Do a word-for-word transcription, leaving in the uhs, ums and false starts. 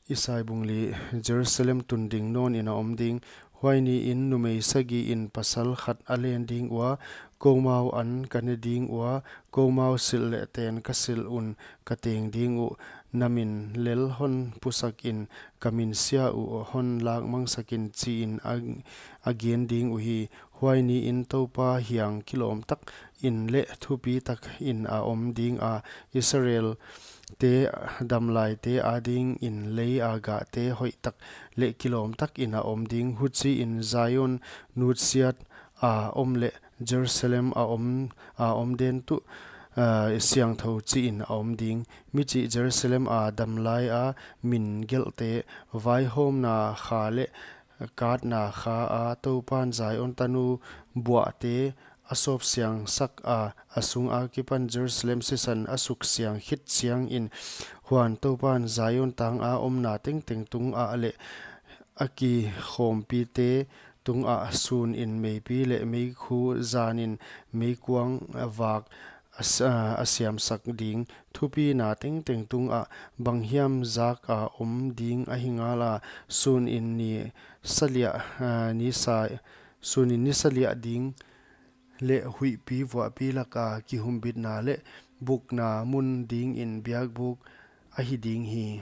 Isai bung li. Jerusalem tun ding nawn in a om ding. Huai ni in numei sagih in pasal khat a len ding ua, koumau an ka ne ding ua, koumau silh leh ten ka silh un ka teng ding uh, na min lel hon pusak in, ka min sia uh hon lak mangsak in chi in a, a gen ding uhi. Huai ni in Toupa hiang kilawm tak in leh thupi tak in a om ding a, Israel te damlai te a ding in lei a gah te hoih tak leh kilawm tak in a om ding. Huchi in Zion nutsiat a om leh Jerusalem a om, a om den tuh, ah, siangthou chi in a om ding. Mi chih Jerusalem a damlai a min gelhte, vaihawmna kha leh katna kha a Toupan Zion tanu buahte a sawp siang sak a, a sung a kipan Jerusalem sisan a suk siang khit chiang in, huan Toupan Zion tang a omna tengteng tung ah leh a kikhawmpite tung ah sun in meipi leh meikhu, zan in meikuang vak a s-, a, a siamsak ding. Thupina tengteng tung ah banghiam zak a om ding ahi ngal a, sun in ni saliah, a, ni sa, sun in ni saliah ding leh huihpi vuahpi lak a kihumbitna leh bukna mun ding in biakbuk ahi ding hi.